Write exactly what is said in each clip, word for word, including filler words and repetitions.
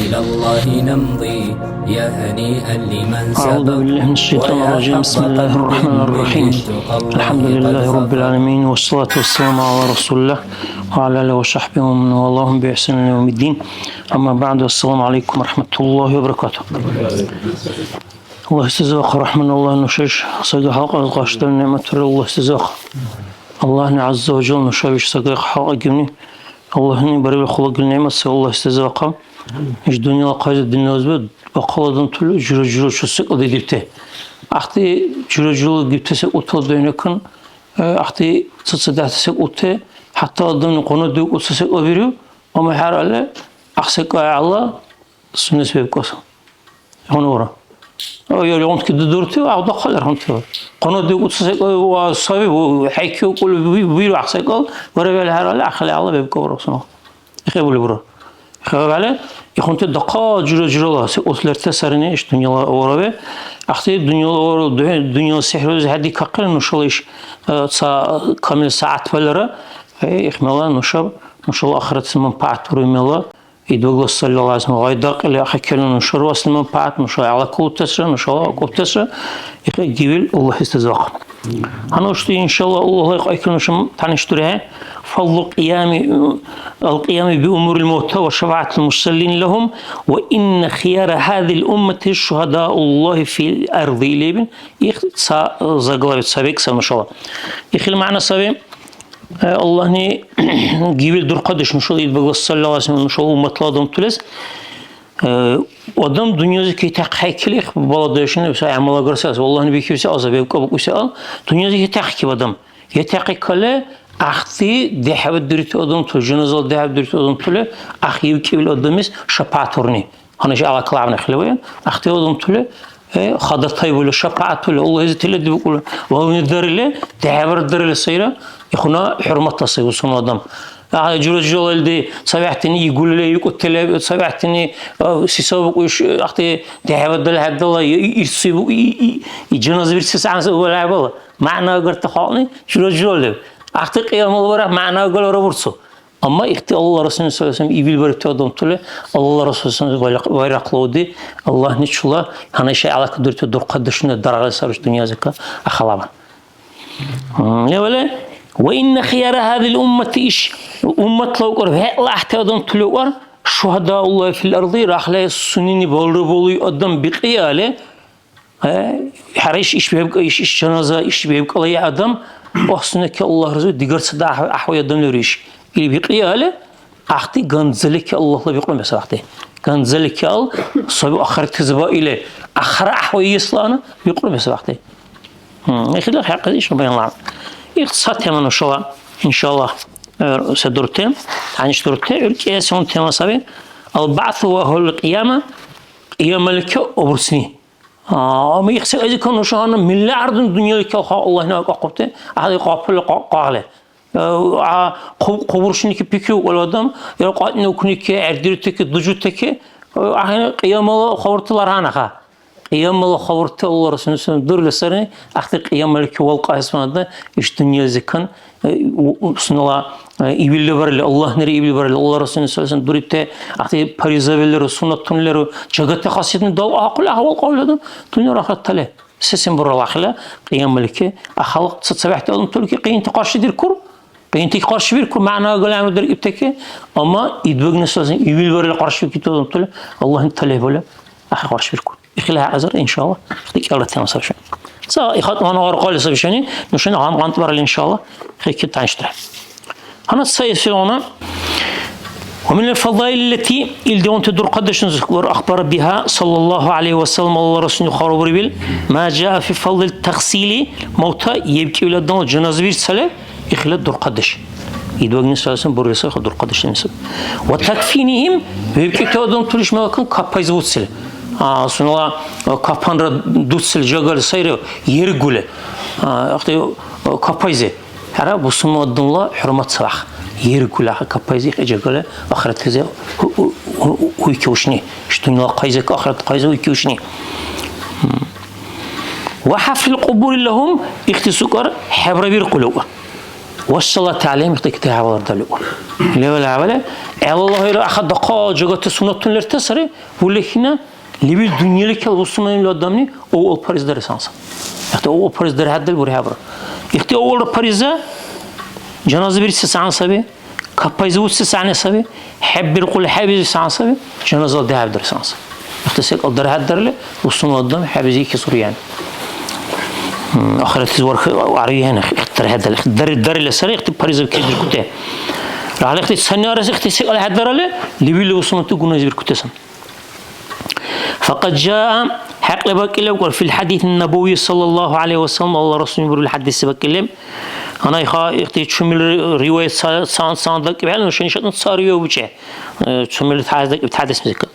إلى الله نمضي، يا هنيئا لمن أعوذ سبق، بالله من الشيطان ويا الرجيم. بسم حظ الله قلب الرحمن الرحيم. يريد قوما الحمد لله رب يتفق. العالمين، والصلاة والسلام على رسول الله وعلى آله وصحبه ومن والاهم بإحسان إلى يوم الدين. أما بعد، السلام عليكم ورحمة الله وبركاته. Аллагь истазивахъа, Рахман Аллагь, нушаш сага халкьла къаршидал негӀматура Аллагь истазивахъа. Аллагьни ГӀязза ва Жал нушаб иш сагайхъа халкь гибни, Аллагьни барибил хулагил негӀмат сай Аллагь истазивахъа. Иш дунъяла хъайзи динназибад бахъал адамтули жура-журачил секӀал дедибти. Ахти жура-журала гибти секӀултала дайнакан, э, ахти цацадехӀти секӀулти, хӀятта адамли къуна дигуси секӀал биру, амма хӀеръали, ахъ секӀал гӀела сунес бебкӀаса. Гьунура. Ой, ой, гьунтки дудурти, ах, дахъал гьунти. Къуна дигуси секӀал ва саби, у, хӀейки укули ви-, виру ах секӀал, вара вели гьарали, ахили Алла бебкӀа вара сунела. Ихе були бура. Ихе вали, ихунти дахъал жура-журала, се ус лерти сарини иш дунъяла авараби. Ахти дунъяла авара, дунъя-, дунъяла сихӀрузи хӀедикахъили нушала иш, э, ца камил сягӀят валера. Э, ихмела нушаб, нушала ахират манпагӀят буруй мела. Идбагла саллаллаху алейхи ва саллям гъай дакьили ахӀеккелну нушара васли манпагӀят, нуша гӀелакултесра, нушала акӀубтесра ихъ гивил Аллагь истазахъа. Гьанна ушти, иншалла, Аллагьла кьяйкил нуша тянишдурехӀе. Фаллу кьиями, алкьиями би умурил мавта ва шафаатил мусаллин лахум ва инна хияра хазил уммати шухадауллахи фил арди лебин. Их ца заглавие, ца бекӀ саби нушала. Ихил мягӀна саби. Э, Аллагьни гивил дурхъадеш нушала Идбагла саллаллаху алейхи ва саллям, нушала умматла адамтулес. Э, адам дунъязи кетахъхӀейкили, баладешуни, ца гӀямал агарси ас, Аллагьни бихьибси аза, бебкӀа букӀуси ал, дунъязи кетахъикиб адам. Кетахъи кале, ахъти дехӀбат дирути адамтули, жаназала дехӀбат дирути адамтули, ахъ ибкӀибил адамис шапагӀят бурни. Гьанна иш гьалакла гӀягӀни хъили ваен, ахъти адамтули, э, хадатайбули, шапагӀятули, Аллагьизи тиладибикӀули, вални дарили, дехӀбар дарили сайра, ихуна хӀурматла сай бусурман адам. А, жура-журала илди цабехӀтини игули леб, викӀутти леб, цабехӀтини, а, се сабаб букӀу иш, ахъти дехӀбар дарили хӀедала, и, и, ирси бу-, и, и, и жаназа бирцес гӀягӀниси валхӀебала. МягӀна агарти халкьни жура-журала леб. Ахъти кьиямала барахъ мягӀна агарла бурцу. Амма ихти Аллагьла Расулни саллаллаху алейхи ва саллям ибил барибти адамтули, Аллагьла Расул саллаллаху алейхи ва саллям байрахъ-, байрахълуди, Аллагьни чула гьанайша гьалакадурти дурхъадешуна даргали саби дунъязика ахалабан. М, левале, ва инна хияра хазил уммати иш умматла укӀар, вегӀла гӀяхӀти адамтули укӀар, шухадауллахи фил арди, рахла сунени балра балуй адам бикьи але, Э, хӀера, иш, иш бебкӀа, иш, иш жаназа, иш бебкӀала я адам, ох, сунеки Аллагь разу, дигар ца дагь-, гӀяхӀвай адам леру иш. Или бикьи але, ахъти ганзалики Аллагьла бикьруми бес вахъти. Ганзалики ал, саби ахират хӀезаба или, ахара гӀяхӀвай ислана бикьруми бес вахъти. М, ихила хӀякьли иш баянла. Ихтисад тема нушала, иншаллагь, э, се дурте, гьаниш дурте, гӀуркӀи сен тема саби. Ал-баъсу ва гьул кьияма, кьиямалики обурсни. А, амма ихси азикан нуша гьанна миллиардуни дунъяличил халкь Аллагьни акӀахъубти, гьари къапули ка-, кали. А, а, хъу-, хъубуршники пикриухъули адам, я кьатӀни укники, гӀердирутики, дужутики, а, ахӀен кьиямала хабурти лархӀянаха. Кьиямала хабурти Аллагь Расулни саллаллаху алейхи ва саллям дурли сарни, ахъти кьиямалики валкьа хӀисманада иш дунъялизикан Э, у-, у-, сунела, э, ивилли барили, Аллагьнира ивилли барили, Аллагь Расулни саллаллаху алейхи ва саллям дурибти ахъти паризабилиру, суннатунлиру, жагати хасиятуни далкьахъули, гӀяхӀвал кавладан, дунъя ахират тали. Се-сен бурала ахила, кьиямалики, а халкь ца-, цабехӀти адамтулики къиянти къаршидиркур, къиянти къаршибиркур, мягӀна агалгӀямру деркӀибтаки, амма Идбагни саллаллаху алейхи ва саллям ивил барили къаршибикибти адамтули, Аллагьни талихӀ були, ахир къаршибиркур. Ихила хӀязар, иншалла, декӀарла тема саби шани. Ца ихатӀ гьанна гъаркъали саби шани, нушани гъан-, гъантӀбаралли, иншалла, хӀекки тянишдира. Гьанна ца эсилгъуна, ва мин аль-фадаил лати, илдигъунти дурхъадешуни зикр ахбара биха, саллаллаху алейхи ва саллям, Аллагь Расулни хабар бурибил, ма жаа фи фадлил тахсили мавта, ебкӀибил адамла жаназа бирцали, Ихила дурхъадеш. Идбагни саллаллаху алейхи ва саллям бурили сай, хъа дурхъадеш лемсаб. Ва такфинихим, вебкӀибти адамтулиш мелакан капайзи буцили. А, сунела, а, капанра дуцили жагали сайри, ергули. А, ахъти, а, капайзи. ХӀера, бусурман адамла хӀурмат савахъ. Ергули ахъа капайзи, хӀе жагали, ахиратлизи ху-, ху-, ху-, хуйкиушни. Иш дунъяла къайзи, ахират къайзи хуйкиушни. М. Ва хафрил кьубури лахум, ихти сукар хӀебрабиркьули ва. Вашала тагӀлим ихтикти хӀябалар далугу. Левал хӀябали, гӀелалахира аха дахъал жагати суннатуни лерти сари, улехина левил дунъяли кал бусуманила адамни авал париз дарес анса. Ихти авал париз дархьаддал бурхӀябра. Ихти авалра париза жаназа бирси сан саби, капайзи уцси сани саби, хӀеббиркьули хӀебизи сан саби, жаназала дяхӀяби дарес анса. Ихти секӀал дархьаддарили, бусуман адам хӀебизи кисури яни. М, ахиратлизи варх-, варгьяна ихтар хӀедал, ихтар дарили сари, ихти париза кедиркути. Рахли ихти цани арес ихти секӀал хӀедарали, левилли бусуманти гунайзи биркути сан. Факад жаа, хӀекьли бакӀили букӀар, фил хӀядис набави саллаллаху гӀалайхи ва саллям, Аллагь Расулни бурили хӀядиси бакӀили. Гьанай ха ихти чумил ри-, риваят ца-, ца-, ца дакӀибхӀели, нушани шатӀун ца ривая бучӀи. Э, чумил хӀядис дакӀиб хӀядис музыка.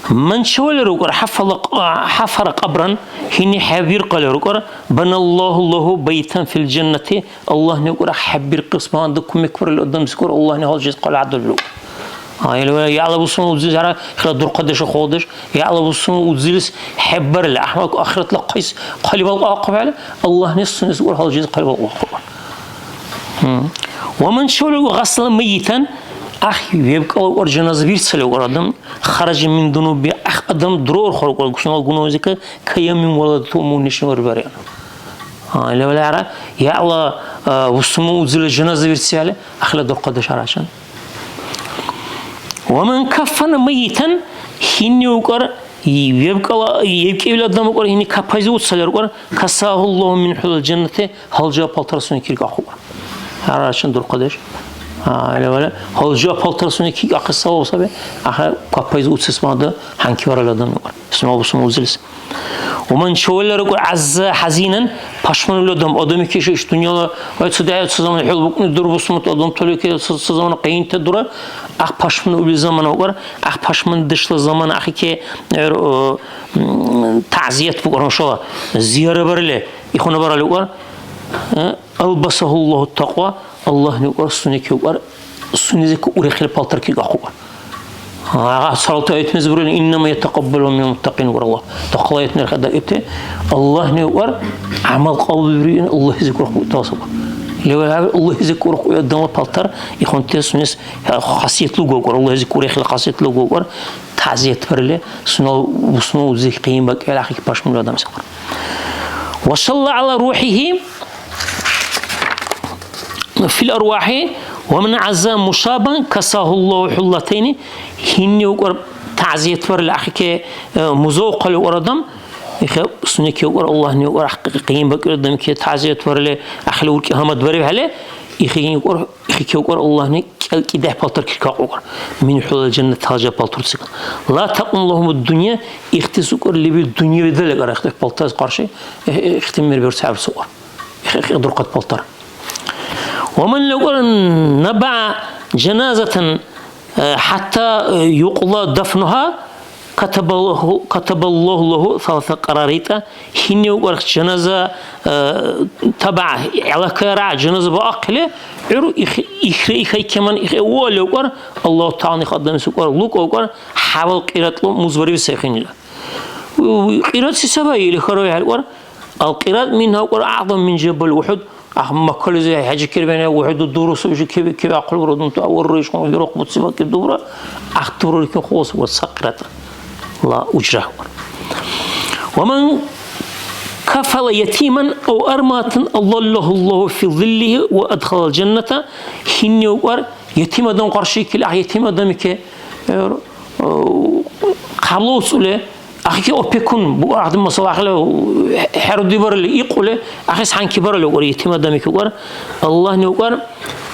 Ман чевали рукӀар, хӀяфала кьа-, хӀяфара кьабран, гьини хӀебиркьали рукӀар, баналлаху лаху байтан фил жаннати, Аллагьни укӀар хӀебиркьес багьандан кумекбарили адамс укӀар, Аллагьни гьалжиз хъали гӀядурбиру. А, или вара яла бусун узилис яра хила дурхъадеш, холдеш, яла бусун узилис хӀеббарили, ахмак ахиратла кайс хъали балкьа ахъубхӀели, Аллагьни сунес укӀар гьалжиз хъали балкьа ахъуб. М. Ва ман шавлигу гъасла майитан, ахъ вебкӀала укӀар жаназа бирцали укӀар адам, хаража мин дунуби, ахъ адам дураурхар укӀар сунал гунавзика, каямин валадату уму нешин варбаряна. А, или валара, яла, а, усуму узила жаназа вирцияли, ахла дурхъадеш арачан. Ва ман каффана майитан, хинни укӀар, и вебкӀала, вебкӀивил адам укӀар, хини капайзи уцалер укӀар, касаху Аллаху мин хулал жаннати, гьалжа палтар суни киркаху. Арачан дурхъадеш. А, или вала, гьалжа палтар суни киркахъес саваб саби, аха капайзи уцес мада, ханки варал адам укӀар. Сунал усуму узилис. Ва ман чеваллара укӀар гӀязза хӀязинан, пашманула адам, адамикеша иш дунъяла, вай ца дяхӀи ца замана хӀулбукьни дурбусмут адамтала ке ца, ца замана къиянти дура, ахъ пашман ули замана укӀар, ахъ пашмандешла замана ахъи ке, гӀер, о, м, тазият букӀар нушала, зияра барили, ихуна барали укӀар, э, албасахуллаху такьва, Аллагьни укӀар, сунеке укӀар, сунезекӀ урехили палтар кигахъу укӀар. Ага, цалта аятуназиб бурили, «Иннама ятакаббалу минал муттакьин», вара Аллагь. Дахъал аятунар хӀедаибти, Аллагьни укӀар, гӀямал кьабулбирули, АллагьизекӀ урехи таласаба. Левал АллагьизекӀ урехи адамла палтар, ихунти сунес хасият лугу укӀар, АллагьизекӀ урехила хасият лугу укӀар, тазият барили, сунал, сунал узи къиянбакӀили, ахъи пашманули адам сахъар. Ва салла гӀяла рухӀихи, фил арвахӀи, ва ман гӀязза мушабан касахуллаху хӀуллатайни, гьинни укӀар тазият барили ахъике, э, муза ухъали укӀар адам, ихе сунеке укӀар, Аллагьни укӀар, ахъ къиянбакӀира адамике тазият барили, ахъли уркӀи гьамадбарибхӀели, ихиге укӀар, ихике укӀар, Аллагьни кӀел-кӀидехӀ палтар киркахъу укӀар. Мин хӀулал жаннат, гьалжа палтар цикан. Ла такьуму лахумуд дунъя, ихтис укӀар лебил дунъя ведале укӀар, ихтис палтарс къарши, э, э, ихтимир берцахӀебси укӀар. Их-, их-, дурхъат палтар. Ва ман лукӀар набаа жаназатан, э, хӀятта, э, юкьла дафнуха, катабаллаху, катабаллаху лаху саласа къарарита, хинни укӀар жаназа, э, таба, гӀелакайра жаназа баахъили, гӀур их-, ихре ихай кеман ихе уали укӀар, Аллагьу ТагӀала их адамис укӀар, лукӀа укӀар, хӀябал кьиратлу музбариб сай хинила. У-, у-, кьират се саба или хьарбаихӀели укӀар, ал кьират мин гьавкьар агӀзам мин жабал УхӀуд. Ахъ Маккализи хӀяжи кервен УхӀуду дурусу, уже кеби-, кебиахъулра, дунту аварра ишгъуна вирухъ буцибакӀи дубра, ахъ дубра икин хулас ва ца кьиратла ужра. Ва ман кафала ятиман ав арматан, азаллаху Аллаху фи зиллихи ва адхалал жанната, хинни укӀар, ятим адам къаршикили, ахъ ятим адамике, э, э, хъябла уцули, ахъи опекун, бу-, адам, масала, ахъла хӀерудибарили, икъули, ахъис хӀянкибарили укӀар, ятим адамик укӀар, Аллагьни укӀар,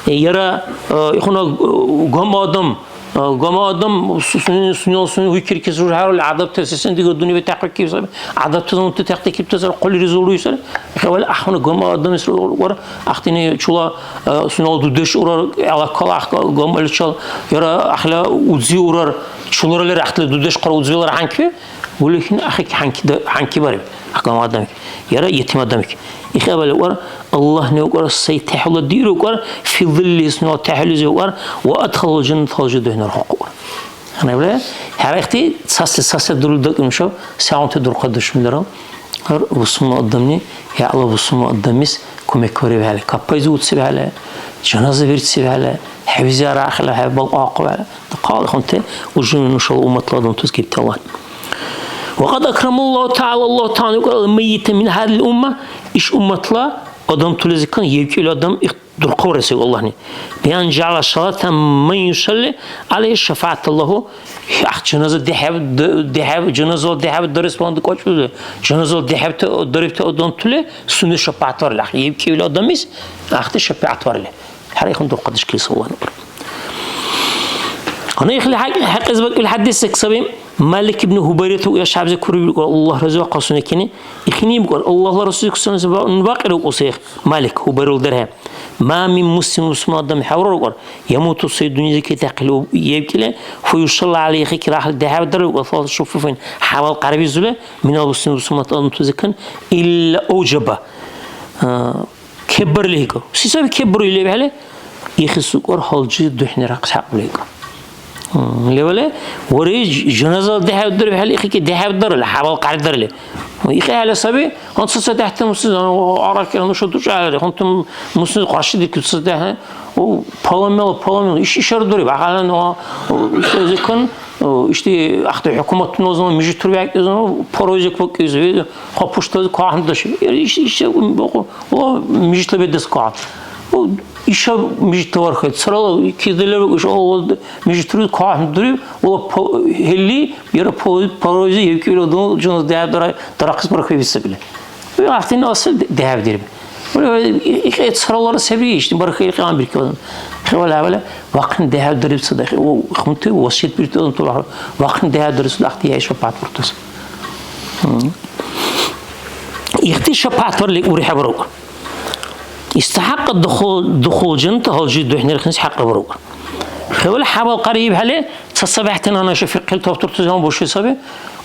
яра, э, ихуна, э, гама адам, э, гама адам, су-, сунени, сунела суни гьуйкиркес рурхӀярули, гӀядабтес, сен дигар дунъя бетахъбикиб саби, гӀядабтазамунти тяхтикибтазар хъули ризулри сари, хӀябал ахъуна гама адамис укӀар, ахътини чула, э, сунела дудеш урар, гӀелаккала ахъ гамаличал, яра ахъла узи урар, чулара лер ахътила дудеш хъара узбелар хӀянкиби, улехин ахъи хӀянки да-, хӀянки бариб, ахъ гама адамик, яра ятим адамик. Ихъябали укӀар, Аллагьни укӀар, сай тяхӀула дир укӀар, фи зиллихи сунела тяхӀулизи укӀар, ва адхалал жанната, гьалжи духӀнар хӀукьукӀар. Гьанна хӀера ихти цаси-цаси дурли дакӀи нушаб, сегъунти дурхъадешуни дарал, гьар бусурман адамни, гӀяхӀла бусурман адамис кумекбарибхӀели, капайзи уцибхӀели, жаназа бирцибхӀели, хӀебизи арахъили, хӀебалкьахъубхӀели, дахъал ихъунти ужуни нушала умматла адамтас гибти Аллагь. Ва къад акрамаллагьу тагӀяла, Аллагь ТагӀяла викӀар, ал-маййита мин гьазигьил умма, иш умматла адамтулизикан евкӀили адам их-, дурхъаварес вегӀ Аллагьни. Биан жагӀала шафагӀата ман юсалли гӀялайгьи шафагӀатан лагьу. Ах, жаназа дехӀев-, д-, дехӀев-, жаназала дехӀев дарес ванди кьачӀули, жаназала дехӀевти дарибти адамтули сунес шапагӀят варили, ах, евкӀивли адамис ахти шапагӀят варили. ХӀера, ихъуна дурхъадеш килис Аллагьни. Гьанна ихъли хӀякь-, хӀякьлис бакӀили хӀядис сек саби. Малик ибн Хубайрат у яшавзи курибиркур, Аллагь разивахъа сунекини. Ихини бикӀар, Аллагьла Расул саллаллагьу гӀялайгьи ва саллам бакьира укӀуси Малик, Хубайрул дерхӀе. Ма мин муслим, мусульман адам хӀяврар укӀар, ямуту сай дунъязи кетахъили у-, евкӀили, фа юсалла гӀялайгьи, хикир ахъли дехӀевдарли укӀар, саласу шуфуфин, хӀябал кьярбизули, минал муслим, мусульман адамтазикан, илла аужаба. А, Кеббарили хӀейкӀу. Се саби кеббару или бихӀели? Ихис укӀар, гьалжи духӀнарахъес хӀякьлу хӀейкӀу. М, левале, вари ж-, жаназала дехӀевдарибхӀели, ихики дехӀевдарили, хӀябал кьярдарили. ИхӀели саби, гьанцад ца дехӀти муслим, аракира нуша дучӀахӀелри, хӀунту муслим къаршидикиб ца дехӀе, у, паламела, паламела, иш, ишар дуриб, ахӀен, у, у, ишди зикан, у, ишди ахъти хӀукуматуни вазан, мижитур вякьизан, поройзик вакӀизи, хапуштази кахӀендаши. Иш, иш, иш, Ва мижитла бедес кахӀен. Ва иша мижитла вархай. Царала кизила иш Аллагьла мижитрули кахӀен дуриб, ва по-, хӀели, яра по-, парози евкӀила дун жунас дяхӀ дара-, дарахъес бархай висабили. Ва ахтин асил де-, дяхӀ дирби. Ва и-, и-, и царалара саби ишди бархай кьян бирки вазан. Хевала хевала вахъин дяхӀ дариб цадахи. Ва хунти васият бирти адам тула вахъин дяхӀ дариб цадахти я иша патуртас. Мгм. Ихти шапагӀят барили урехӀе бару. Истахьакъа духул, духул жанната, гьалжи духӀнархъес хӀякьра бару. Хевали хӀябал кьяри ибхӀели, ца цабехӀти нана иша фикьхӀил тавтурти заман буши саби.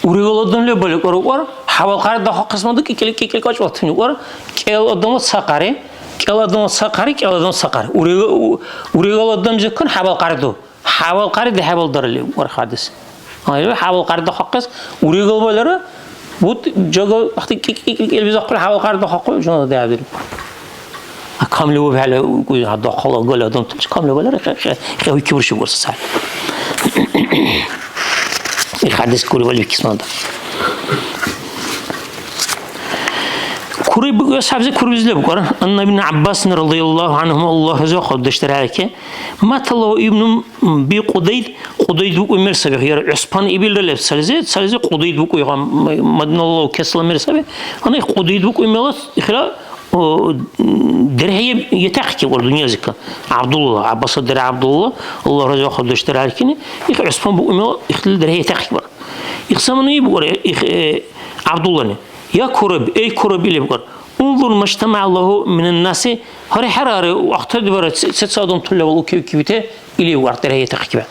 Урегал адам лебали кьарукьар, хӀябал кьяри дахъахъес мада кикили кикили кьачӀватуни кьар, кӀел адамла ца кьяри, кӀел адамла ца кьяри, кӀел адамла ца кьяри. Урега-, у-, урегал адам зеккан хӀябал кьяри ду. ХӀябал кьяри дехӀябал дарили, варх хӀядис. Ай, хӀябал кьяри дахъахъес, урегал валара, вот, жага, ахти кик-, кик-, кик-, кик-, бизахъули хӀябал кьяри дахъахъу, жуна дехӀябири. А камли убхӀели, уй, а, дахъала гали адам тумси камли валара, хе-, хе-, хе-, уйки бурши бурса сай. Ил хӀядис кури вали кисманда. Кури бу-, асхӀябзи кури бизле букӀар. Анна ибн Аббас радияллаху анхума, Аллагь разивахъу, дешдер хӀераки. Маталлаху ибну би Кьудайд, Кьудайд букӀуй мер саби, яра ГӀуспан ибилра леб цализи, цализи Кьудайд букӀуй, гъам-, Мадиналла кесла мер саби. Гьанна Кьудайд букӀуй мела ихра, о, дерхӀе етахъикиб вар дунъязика. ГӀябдулла, ГӀяббасла дерхӀе ГӀябдулла, Аллагь разивахъу, деш дерхӀе аркини, их ГӀуспан букӀуй мела ихтили дерхӀе етахъикиб вар. Их замана иб вар, их, э, ГӀябдуллани. Я Кураб, эй Кураб, или букӀар. Унзур мажтамагӀа лагьу минан-наси, гьари хӀерары, ахтардибара, це-, сецад адамтала вал уки-, укибите, или варх дерхӀе ятахъикибе.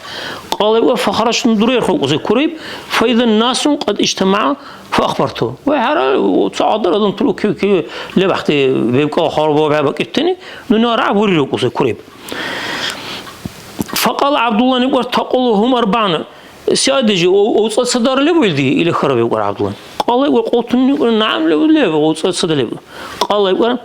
Кьала ва фахаражту, дурайрухъун кӀуси Курайб, фаиза насун кьад ижтамагӀу фаахбарту. Ва хӀера, ца кьадар адамтала уки-, уки лебяхъти бебкӀала хъарбаби бакӀибтани, нуни аргӀяб бурира кӀуси Курайб. Факьала ГӀябдуллани ва такьулу гьум арбагӀун. Се адежи, о-, овцӀа ца дарале ву илди? Или хьарбаиб ГӀябдулла. Кьала икӀар, кьулту, нуни икӀар, нагӀам леву, лев, овцӀа ца далеб. Кьала икӀар,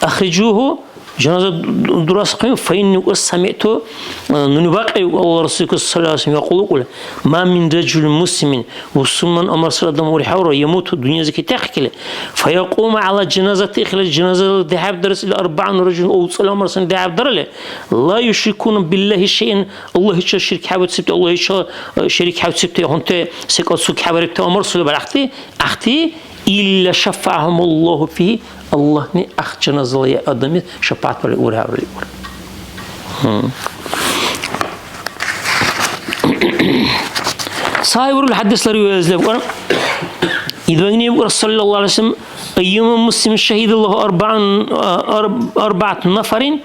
ахрижугьу, жаназа ду-, дурасхъи, фаинни икӀар самигӀту, э, нуни бакьи, Аллагь Расулли саллаллаху гӀалайхи ва саллям якьулу, икӀули, ма мин ражулин муслимин, бусурман амарсар адам урхьавра, ямуту, дунъязи кетяхъили, фаякьуму гӀяла жаназати, ихила жаназала дехӀяб дарес ил арбагӀун ражулин, овцӀали амарсани дехӀяб дарали, ла юшрикуна биллагьи шайъан, Аллагьичил ширк хӀябуцибти, Аллагьичил, э, шерик хӀябуцибти, гьунти секӀал цугхӀябарибти ва марсули барахъти, ахъти, илла шаффагӀагьумуллагьу фигьи, Аллагьни ахъ жаназала я адамли шапагӀят барили урхьавли ур. Гьу. СахьихӀул хӀядисла риваятли букӀар, Идбагни букӀар, саллаллаху гӀалайхи ва саллям, айюма муслимин шагьида лагьу арбагӀун, а, арб-, арбагӀату нафарин,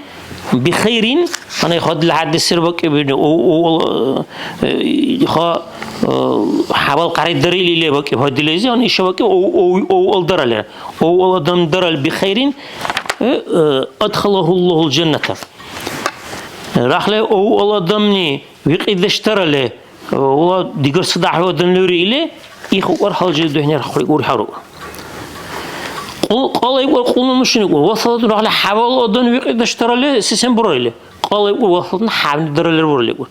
бихайрин, гьанна хадли хӀядисир бакӀиб, у, у, у, э, ха, э, хӀябал кьяри дарили или бакӀиб хадилайзи, гьанна иша бакӀиб, у, у, у, у, ал даралира. У, ал адам дарал бихайрин, э, э, адхалагьуллагьул жанната. Рахли у, ал адамни викьидеш дарали, Ула дигар ца дяхӀи адамли ури или, их укӀар гьалжи духӀнарахъули урхьару. Кьу-, кьала икӀур, кьуна нушани икӀур, ва салатун рахли хӀябал адам викьидеш даралли, се-сен буралли? Кьала икӀур, ва салатун хӀябни даралли буралли икӀур.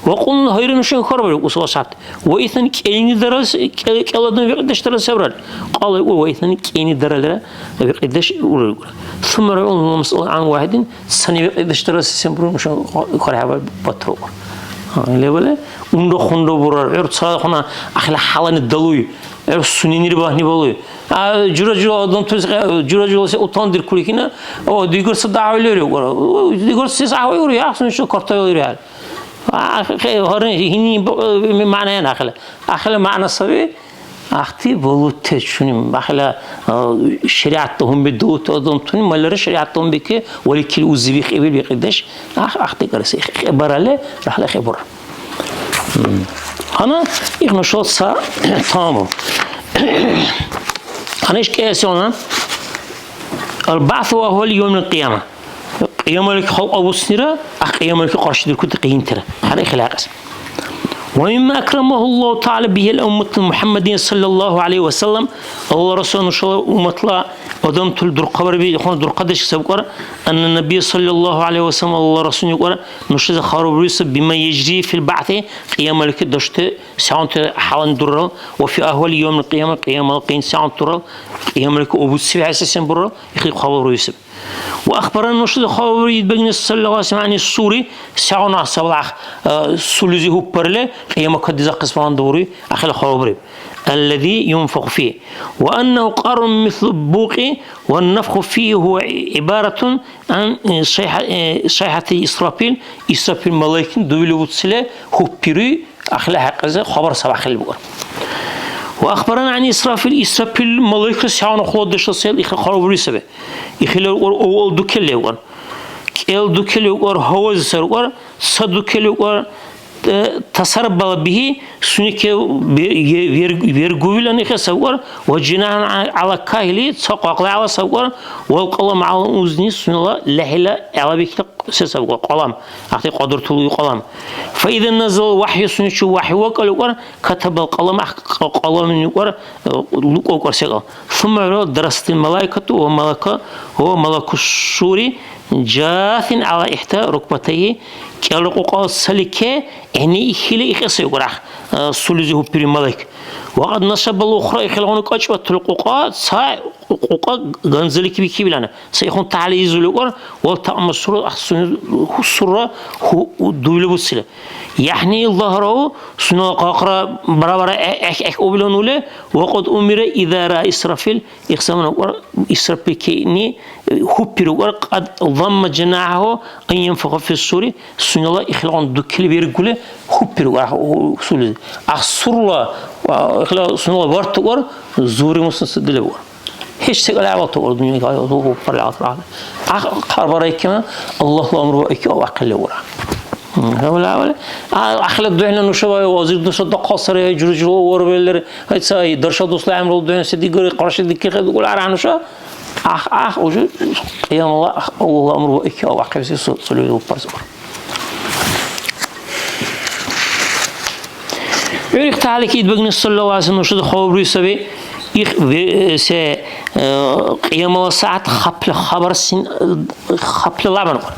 Ва кьуна хайру нушани хьарбарикӀур, сала сахӀят. Ва итнан кӀелни дарал, кӀел-, кӀел адам викьидеш дарал се буралли? Кьала икӀур, ва итнан кӀелни дараллира викьидеш буралли икӀур. Сумма рагӀун масъул гӀан вахӀидин, цани викьидеш дарал се-сен буралли нушани хьархӀябал батра икӀур. А, левале, унра-хунра бурар, гӀур цалахъуна ахила хӀялани далуй. ГӀур суненир багьни балуй. А жура-жура адамтас, жура-жура се утандиркули кина, о, дигар ца дагьвали риугара. О, дигар се дагьвали риу, ахъсуни шу картавали риал. А, хе, хе, гьарин, гьини, б-, ми-, мягӀна ахила. Ахила мягӀна саби, ахти балутечуни, ахила, а, шариатта гьунби дуути адамтуни, маллара шариатта гьунбики, валикил узи бихӀибил бикьидеш, ах, ахти караси, хе, хе, барале, рахла хе бура. Гьанна их нушала ца таму. Гьанна иш кӀиэси гьанна. Аль-баъсу ва гьуа ли-йовмил-кьияма. Кьиямалики халкь абуцнира, ахъ кьиямалики къаршидиркути къиянтира. Гьанна их хӀелакьес. Ва мимма акрамаху Аллагьу тагӀала бихӀи аль-умматал Мухьаммадия саллаллагьу гӀялайгьи ва саллам, Аллагьла Расул нушала умматла адамтул дурхъабарби, ихъуна дурхъадеш сабкьар, анна Набия саллаллагьу гӀялайгьи ва саллам, Аллагьла Расул никӀвар, нушази хабар буриса, бима яжри фил баъси, кьиямалики дашути сегъунти хӀялани дуррал, ва фи ахвали явмил кьияма, кьиямала къин сегъунти дуррал, кьиямалики убуциб хӀясесен буррал, ихъли хабар буриса. Ва ахбарана нушази хабар бури идбагни саллаллагьу гӀялайгьи ва саллам гӀяни сури, сегъуна савлахъ, э, сулизи хӀуппарли, кьияма кадизахъес багьандан бури, ахила хабар буриб. Аллази юнфаху фигьи. Ва аннагьу кьаррун мислу букьи, ва нафху фигьи гьува гӀибаратун гӀан, э, шайхӀа-, э, шайхӀяти Исрафил, Исрафил малайкни дуили буцили хӀуппируй, ахила хӀякьлизи хабар сабахъили букӀар. Ва ахбарана гӀан Исрафил, Исрафил малайкра сегъуна хъуладешла сел ихъа хабар бури саби. Ихила укӀар авал дукелли укӀар. КӀел дукелли укӀар, гьавази сар укӀар, ца дукелли укӀар, э, тасарбала бихӀи, сунеке вер-, е-, вер-, вергувилани хе савкӀар, ва жинахӀан гӀя-, гӀяла кахили, ца къакъла гӀяла савкӀар, вал кьалам гӀяла узни, сунела лехӀила гӀелабикла се савкӀар, кьалам, ахъти кьадуртулуй кьалам. Фа иза назала вахӀю, сунечи вахӀю вакӀал укӀар, катабал кьалам, ахъ кьа-, кьаламни укӀар, э, лукӀа укӀар секӀал. Сумма гӀура дарасатил малаикату ва малака-, ва малаку сури, Жасин гӀяла ихӀта рукбатайхи, кӀелра кьукьа салике, гӀягӀнихили ихъес укӀар, а, сулизи хӀуппири малайк. Ва кьад насабал ухра, ихилгъуна кьачӀватули кьукьа, ца кьукьа ганзалики бикибилана. Ца ихъун тагьли изули укӀар, вал таъма сура, ахъсуни ху-, сура ху-, дуйла буцили. ЯхӀни Аллагьрав, сунела къакъра бара-бара гӀе-, гӀех-гӀех убилан ули, ва кьад умира иза ра Исрафил, Ихсамана укӀар, Исрафил кеъни, э, хӀуппирукӀар, кьад замма жанахӀяхӀу ан янфаха фи сури, сунела ихилгъуна дукили вергули хӀуппирукӀар, ахӀ, у, у, сулизи. Ахъ сурла, а, ихила сунела варта укӀар, зури мусна ца дила укӀар. ГьечӀ секӀал гӀявалта укӀар дунъя, у, у, парли гӀясра гьали. Ахъ хъарбарайкина, Аллагьла амру ва икьи авъахъили укӀар. М, хӀябал, хӀябал. А, ахират духӀна нуша ва вазир дуса дахъал сари, хӀяй, жура-журала варвеллери, хӀяй, ца, и дарша дусла гӀямрула духӀна се дигури, къаршидикили хӀедукӀули аргӀя нуша? Ах, ах, уже кьиямала, ах, Аллагьла амру ва икьи авъахъибси су-, сулевли упарзур. ГӀур ихталики идбагни саллаллагьу гӀялайгьи ва саллам нушази хабар бури саби, их ве-, се, э, кьиямала сягӀят хапли хабар син, э, хапли лабанкъур.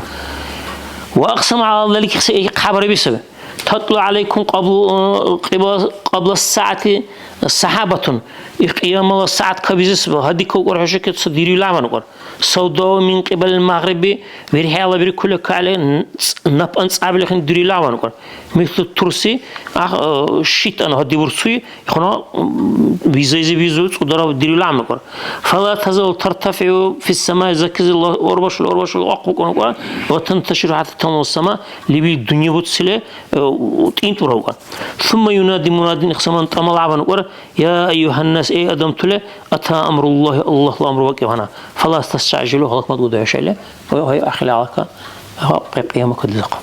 Ва акьсама гӀяла залик, ихси хабариби саби. Татлу гӀялайкум кьабл-, кьибла-, кьабла сагӀяти сахӀабатун. Их кьиямала сягӀят кабизес гьадикавкӀар хӀушаке ца дируй ламанкӀар. Савдау мин кьибалил магъриби, верхӀе гьалабиркули кали н-, ц-, напӀан цӀабли хин дируй ламанкӀар. Мислу турси, ах, э, шитӀан гьадивурцуй, Ихъуна, м, визайзи визу цӀудара дирила гӀямрукьар. Фала тазал тартафигӀу фиссамаи, закизи Аллагь, орбашули, орбашули ахъбукьунукьар, ва танташиру хӀятта тамлу сама, лебил дунъя буцили, э, у-, тӀинтӀбураукьар. Сумма юнади мунадин, ихсаман тӀамал гӀябанукьар, я айюгьаннас, эй адамтули, ата амруллагьи, Аллагьла амру вакӀибхӀяна. Фала тастагӀжилу, гьалакмад удухӀешали. Гьай, гьай, ахила гьалка, гьа, кья-, кьяма кадизахъу.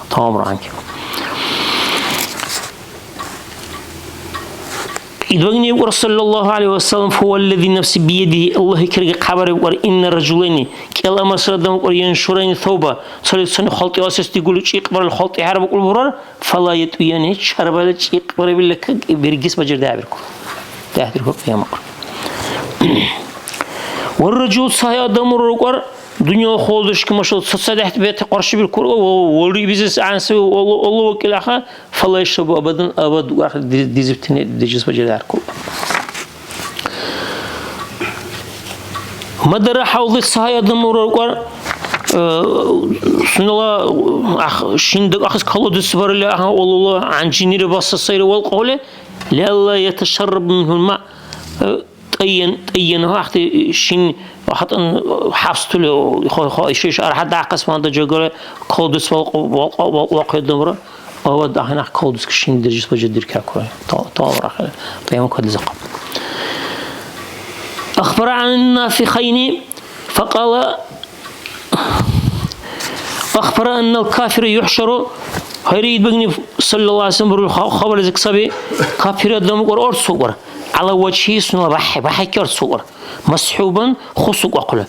Тамамра гьанкӀ. Идбагни ибкьар, саллаллагьу гӀялайгьи ва саллам, фа валлази нафси биядигьи, Аллагьли кирги хъябарибкьар, инна ражулайни, кӀел-, амасра адам укьар, яншурайни савба, цали-цани халтӀи асес дигули, чӀикьбарили халтӀи хӀярбукьули бурар, фала ятӀуяни, чарбали чӀикьбарибила как бергес бажардяхӀбиркур. ДяхӀдиркур кьяма. Ва ражул, сай адам рукӀар, дунъяла холодешки машал цацадехӀти бегӀти къаршибиркур, ва валри бизес гӀягӀниси Алла, Алла вакӀил аха, фала яшрабу абадан, абад ва ди-, дизибтини дежес бажардиаркур. Мадара хӀявли, сай адам рукӀар, э, сунела ах-, шин дакӀахъес колодец барили, аха, Аллала гӀянжинира баса сайра валкьули, лиалла яташарраб мингьул ма, э, тӀайян-, тӀайяна ахъти шин хатӀан хӀябстули, хо-, хо-, иш, иш архӀя дахъес манда жагара колодец валкьу-, валкьу-, валкьу-, валкьу адамра, ава дахъал колодецка шин держис бажардиркахъура. Та-, тавра хӀела, тӀайян кадизахъа. Ахбара ан нафихайни, факьала, ахбара аннал кафира юхӀшару, хайри идбагни, саллаллаху алейхи ва саллям, бурул ха-, хабарлизик саби, кафир адам укӀар арц укӀар, гӀяла ваджхи, сунела бяхӀ-, бяхӀяки арц укӀар, масхӀубан, хус укӀахъули,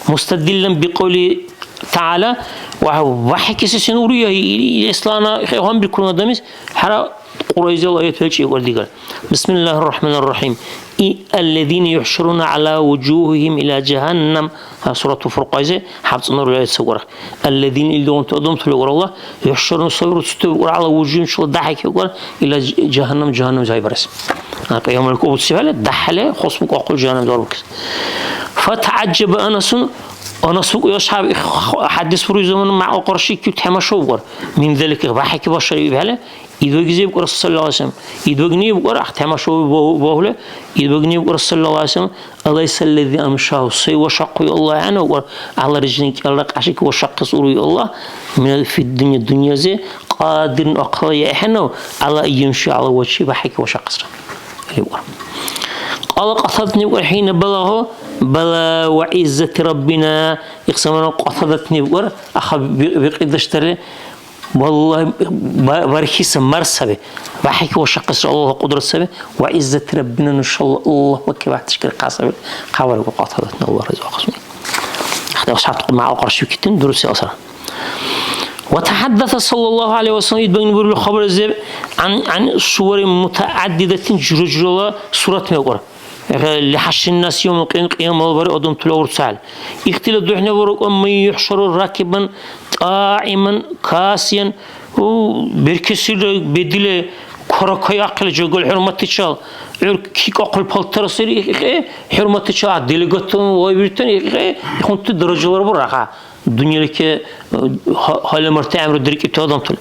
мустадиллан бикьули тагӀяла, ва, вяхӀикеси сен уруя, и, и, ислана, хе-, гьанбиркур адамис, хӀера, Кьурайзала аят белчӀи икӀар дигара. Бисмиллахир Рахманир Рахим. И, аллазина юхӀшаруна гӀяла вужухӀихим ила жагьаннам. А, Сурату Фуркъайзи, хӀябцӀаннара аят сагара. Аллазина, илдигъунти адамтала икӀар Аллагь, юхӀшаруна, сабир цути укӀар, гӀяла вужухӀихим, чула дяхӀяки укӀар, ила ж-, жагьаннам, жагьаннам жагьбарес. А, Кьиямала кубуцибхӀели, дяхӀяли хус букӀахъули жагьаннам дарбукес. ФатагӀяжжаба Анасун, Анас букӀуй асхӀяб, их хӀядис буруй замана мякьла къаршикиб тамашавгар. Мин залика, бяхӀяки башар ибхӀели, Идбагизиб укӀар, саллаллаху алейхи ва саллям. Идбагни укӀар, ахъ тамашави багьули, идбагни укӀар, саллаллаху алейхи ва саллям, алайса аллази амшаху, сай вашахъуй Аллагь гьанна укӀар, гӀяла рижлин кӀелра кьяшик вашахъес уруй Аллагь, мина фид дунья, дунъязи, кьадирун, ахъала яхӀенав, гӀяла ан ямши гӀяла ваджхи, бяхӀяки вашахъесра. Или укӀар. Кьала Кьатадатни укӀар, хӀина балагьу, бала ва гӀиззати Раббина, ихсамана Кьатадатни укӀар, аха ви-, викьидаш дари, Валлагь, ба-, бархьси мар саби. БяхӀяки вашахъесра Аллагьла кьудрат саби. Ва гӀиззати Раббина нушала Аллагьла кевяхӀ тишкӀирхъа саби. Хъа баргу Кьатадатни, Аллагь разивахъес. ХӀятта асхӀябти мякьла къаршивикибтини дуруси асар. Ва тахӀаддаса саллаллаху гӀалайхи ва саллям, идбагни бурули хабарлизиб, гӀян, гӀян сурари мутагӀаддидатин, жура-журала сурат мекӀур. ЛихӀяшриннас явмал кьиям, кьиямала бархӀи адамтала урцахӀел. Ихтила духӀнаварукӀа, ман юхӀшару ракибан, тӀягӀиман, касиян, у, беркесира бедили, каракайахъили жагали хӀурматличил, гӀур кикахъули палтар сари ихъи, хӀурматличил делегатуни вайбирутани ихъи, ихъунти даражалар бурара. Дунъяличи, э, гьа-, гьалмагъти гӀямру деркӀибти адамтала.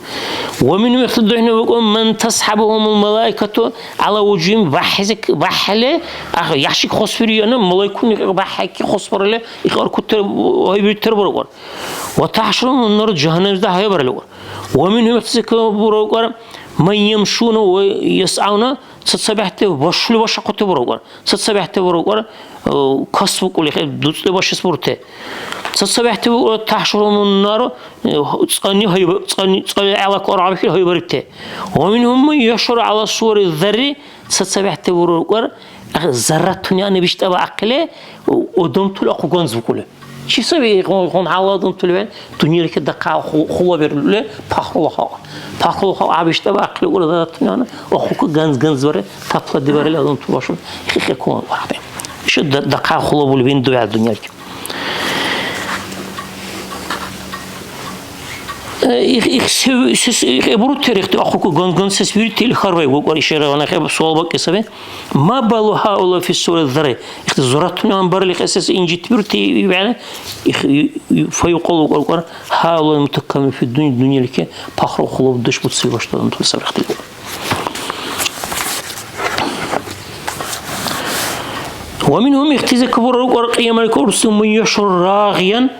Ва мингьум, ихтила духӀнавакӀу, ман тасхӀабухумул малаикату гӀяла вужугьим, вяхӀхӀези-, вяхӀхӀели, ах, ящик хусбируяна, малайкуни вяхӀхӀеки хусбарили, их аркутер, гьайбирутер бурукӀар. Ва тахӀшурухумун нар, жагьаннамлизир гьайбарили укӀар. Ва мингьум, ихтизика бурукӀар, ман ямшуна ва ясгӀявна, цацабехӀти башули башахъути бурукӀар. ЦацабехӀти бурукӀар, э, кас букӀули, хӀе, дуцӀли башес бурути. ЦацабехӀти бурукӀар, тахӀшурумун нару, э, цӀани гьайба-, цӀани, цӀали гӀелаку аргъабихьили гьайбарибти. Ва мингьум ман юхӀшару гӀяла сурари зарри, цацабехӀти бурукӀар, э, зарратуни ани биштӀаба ахъили, у-, адамтула ахъу ганз букӀули. Чи саби хун, хун гьала адамтули вен? Дунъяличи дахъал ху-, хула берули пахрула халкь. Пахрула халкь гьабиштӀаба ахъли ура датуняна, ахъука ганз-ганз баре, тапла дибарили адамту башун, хихи кун варахъни. Иша да-, дахъал хула були вен дуя дунъяличи. Э, их, их се-, се-, се-, их эбуру терехти ахъука ганз-ганз сес вирти или харвай гукар ишара вана хеб суал бакӀи саби. Ма балу хаула фи сура зари. Ихти зуратуни амбарли хесес инжитбирути ивяна. Их, и, и, фа юкъалу кьаркьар, хаула мутакками фи дуни, дунъялике пахру хулубдеш буцили башта адамтули сабрахтили. Ва мингьум, ихтизе кабура рукьар кьиямалике урсу ман юхшур рагъиян,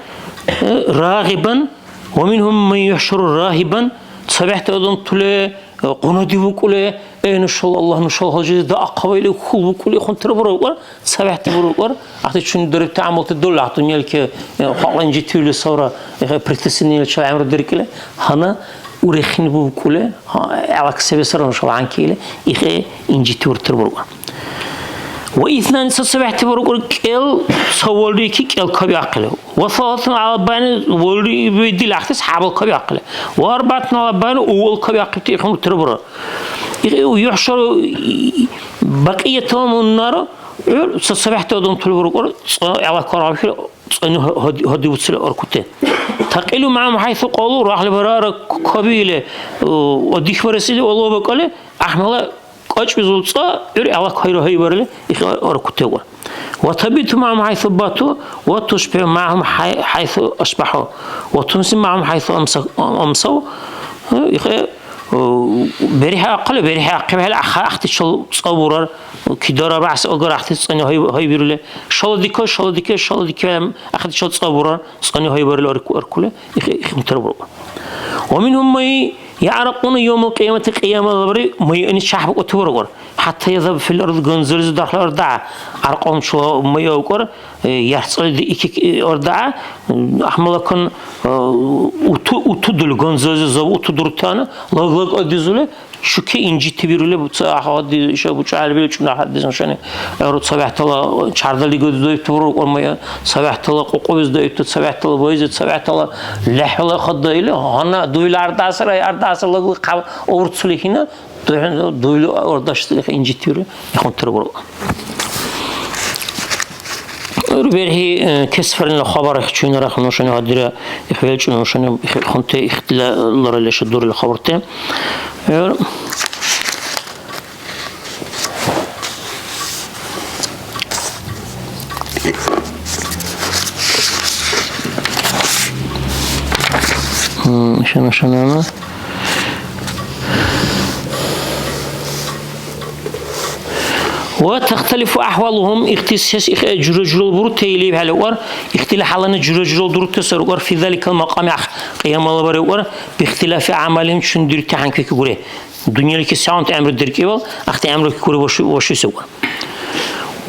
э, рагъибан, ва мингьум ман юхшур рагьибан, цабехӀти адамтули, Къуна дивукӀули, э, нушала Аллагь, нушала гьалжизи даахъаба или хьулбукӀули ихъунтира бурукӀар, цабехӀти бурукӀар, ахъти чуни дарибти гӀямалти дулли, ахъ дунъяличи, э, халкьла инжитирули савра, э, притеснениеличил гӀямру деркӀили, гьанна урехини бубкӀули, гьа, гӀелак се бесара нушала гӀянки или, ихъе инжитиуртира бурукӀар. Ва иснани, ца цабехӀти бурукӀар, кӀел ца валрики кӀел кабиахъили. Ва саласун гӀяла байни, валри бедили ахъти сахӀябал кабиахъили. Ва арбаатун гӀяла байни, увал кабиахъибти ихъун утира бурар. Ихъ-, юхӀшару бакьиятугьумун нару, ГӀур ца-, цабехӀти адамтала бурукӀур, цӀа гӀела каргьабхӀели, цӀани гьади-, гьадиуцили аркути. Такьилу мягӀум хӀяйсу кьалу, рахли барара кабиили, у, дихбарес или алавбакӀали, гӀяхӀмала кьачӀбизул цӀа, гӀур гӀела кайра гьайбарили, ихъ аркутевгӀур. Ва табиту мягӀум хӀяйсу бату, ва тушбихӀу мягӀум хӀяй-, хӀяйсу ашбяхӀу, ва тумси мягӀум хӀяйсу амса-, амсав, ихъ, у, берхӀе ахъали, берхӀе ахъибхӀели, ахъа-, ахъдичил цӀа бурар, кидара бяхӀси агара ахъти цӀани гьай-, гьайбирули, шала дикай, шала дикай, шала дикай, ахъдичил цӀа бурар, цӀани гьайбарили арку-, аркули, ихъ-, ихъ мутар бургар. Ва мингьум май яъракьуна явмал кьиямати, кьиямала бари майъани чяхӀбукӀути бургар. ХӀятта язаб фил ард, ганзализи дархла ардаа, аркьун чула майъа укӀар, э, ярхӀцӀали диики ардаа, ахмалакан, э, уту, уту дул ганзализи заб уту дуртана, лаг-лаг адизули, шуке инжити бирули, ца ахади иша бучӀалби, чуна хаддис нушани, гӀур цавехӀтала чардали гадудаибти бургар майъа, цавехӀтала кьукьубиз даибти, цавехӀтала вайзи, цавехӀтала лехӀвала хадда или, гьанна дуйла ардасара, ардаса лагли хъа-, урцули хина, дуйла, дуйла ардашлизи инжитири, ихъунтира бургар. ГӀур берхӀи, э, кесфарнила хабар чуйнара нушани гьадира, их белчӀун нушани, их-, ихъунти ихтилалара леша дурила хабарти. ГӀур М, шана-шанана. Ва тахталифу ахвалухум, ихтис-, сес их-, жура-журал бурутта или хӀела вар, ихтила хӀялани жура-журал дурутта сар вар, фи заликал макьами, ах, кьиямала бари вар, бихтилафи амалин, чун дирути хӀянкики гуре. Дунъяличи сегъунти гӀямру деркӀивал, ахти гӀямру кури вашу-, вашуси вар.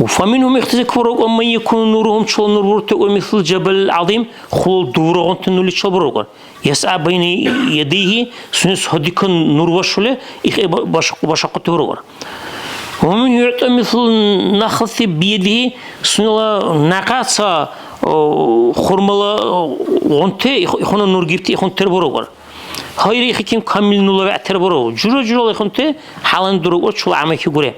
Фаминхум ихтизакварагу, амман якуну нурухум, чула нур буртагу, мислу жабалил гӀязим, хъулал дубурагъунти нурличил бурагу. ЯсгӀя байна ядайхи, сунес гьадикан нур вашули, ихъи ба-, баш-, башахъути бурагу. Ва ман югӀта мислу нахлати биядихи, сунела някъа ца, о, хурмала, о, гъунти, их-, ихуна нур гибти ихунтер бурагу. Гьайри ихиким камил нула вегӀтер буру. Жура-журала ихунти хӀялан дурагу чула гӀямайки гуре.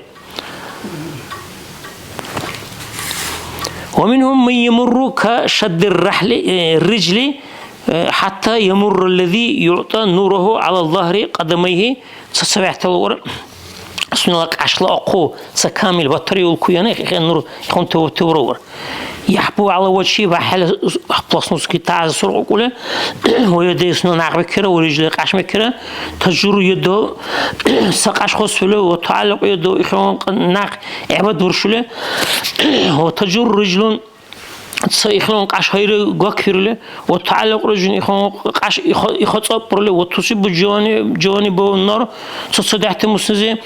Ва минхум ман ямурру ка шадди рахли, э, рижли, э, хӀятта ямурра аллази югӀта нураху гӀяла загьри кьадамайхи, ца-ца вегӀтала вара. Сунела кьяшла ахъу ца камил батарея улкуяна, ихъен нур ихъун тев-, теврувар. ЯхӀбу гӀяла вачи ва хӀела пластмасски таза суркьукӀули, ва ядайхи, сунела някъбикира, ва рижлайхи, кьяшмикира, тажурру яду, ца кьяш хасули, ва тугӀялликьу яду, ихъен някъ гӀебад буршули, ва тажурру рижлун, ца ихъилан кьяш гьайри гакбирули, ва тугӀялликьу рижлун ихъилан кьяш иха-, иха цӀапӀбирули, ва тусибу жавани-, жаваниба ан-нар, цацадехӀти муснизи,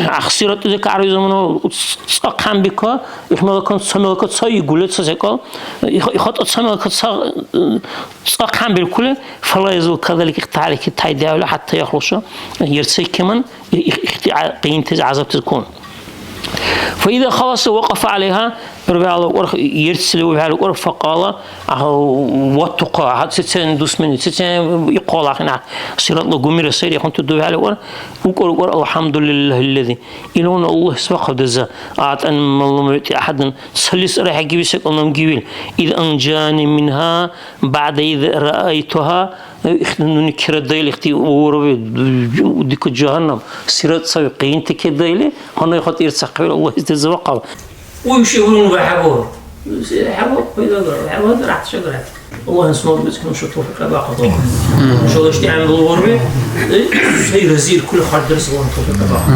ахъ, сиратӀизи кагъри замана ц-, ца хъямбика, ихъ мелакан ца мелака ца игули, ца секӀал, иха-, ихатӀа ца мелака ца, ца хъямбиркули, фала язал кадалик ихталики тайдиаули, хӀятта яхлуша, ерцайкиман, и-, их-, ихти гӀя-, къиянтази гӀязабтази кун. Фаиза халаса вакьафа гӀялайхӀа, хӀу вегӀла укӀар, ерцили у вегӀла укӀар, факьала, агь, ваттухъа, гьа, сецен дусмени, сецен икъала ахӀен, агь, сиратла гумира сайри, ахӀунти ду вегӀла укӀар, укӀар, укӀар, алхӀямдулиллахиллази, илгъуна Аллагьис бахъал деза, агӀтани ма лам югӀти ахӀадан, цалис архӀя гиби секӀал нам гивил, ид анжани минхӀа, бягӀда ид раайтуха, Ихти нуни кираддаили, ихти ураби, дика жагьаннам, сират саби, къиянти кеддаили, гьанна ихъати ирцахъибил Аллагьис деза бахъал. Уй, ши урун ва хӀябал. Се хӀябал пайда агара, хӀябал рахт шагара. Аллагьис мабуцӀ нуша тавфикь бахъал. Нушала ишди гӀямру варби, э, сай рази иркули хъардирес Аллагьис тавфикь бахъал.